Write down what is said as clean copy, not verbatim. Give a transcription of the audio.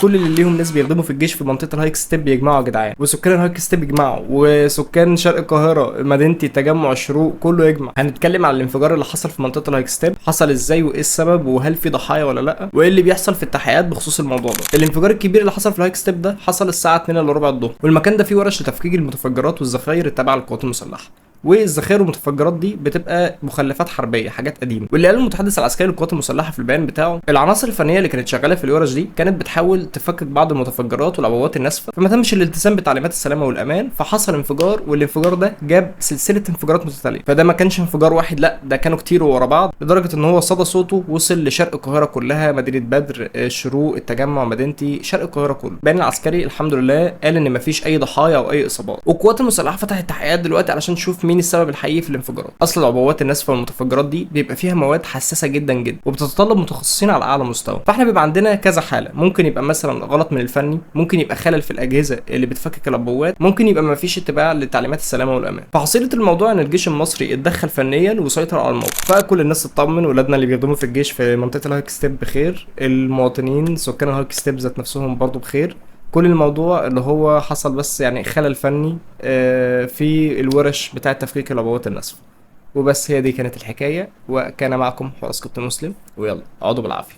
كل اللي ليهم ناس بيخدموا في الجيش في منطقة الهايك ستيب يجمعوا يا جدعان، وسكان الهايك ستيب يجمعوا، وسكان شرق القاهرة، مدينتي، التجمع، الشروق، كله يجمع. هنتكلم على الانفجار اللي حصل في منطقة الهايك ستيب، حصل ازاي وايه السبب وهل في ضحايا ولا لا، وايه اللي بيحصل في التحقيقات بخصوص الموضوع ده. الانفجار الكبير اللي حصل في الهايك ستيب ده حصل الساعة 2 الا ربع الظهر، والمكان ده فيه ورش لتفكيك المتفجرات والذخاير التابعة للقوات المسلحة. والذخائر والمتفجرات دي بتبقى مخلفات حربيه، حاجات قديمة. واللي قال المتحدث العسكري للقوات المسلحة في البيان بتاعه، العناصر الفنية اللي كانت شغالة في الورش دي كانت بتحاول تفكك بعض المتفجرات والعبوات الناسفه، فما تمش الالتزام بتعليمات السلامة والامان، فحصل انفجار. والانفجار ده جاب سلسلة انفجارات متتالية، فده ما كانش انفجار واحد، لا ده كانوا كتير ورا بعض، لدرجة ان هو صدى صوته وصل لشرق القاهرة كلها، مدينة بدر، الشروق، التجمع، مدينتي، شرق القاهرة كله. البيان العسكري الحمد لله قال ان مفيش اي ضحايا او اي اصابات، والقوات المسلحة فتحت تحقيقات دلوقتي علشان تشوف مين السبب الحقيقي في الانفجارات. اصل العبوات الناسفه والمتفجرات دي بيبقى فيها مواد حساسة جدا جدا، وبتتطلب متخصصين على اعلى مستوى. فاحنا بيبقى عندنا كذا حاله، ممكن يبقى مثلا غلط من الفني، ممكن يبقى خلل في الاجهزة اللي بتفكك العبوات، ممكن يبقى مفيش اتباع لتعليمات السلامة والامان. فحصيله الموضوع ان الجيش المصري اتدخل فنيا وسيطر على الموقف، فكل الناس تطمن، ولادنا اللي بيخدموا في الجيش في منطقة الهايك ستيب بخير، المواطنين سكان الهايك ستيب ذات نفسهم برضو بخير. كل الموضوع اللي هو حصل بس يعني خلل فني في الورش بتاعة تفكيك العبوات الناسفة وبس. هي دي كانت الحكاية، وكان معكم حراس كابتن مسلم، ويلا اقعدوا بالعافية.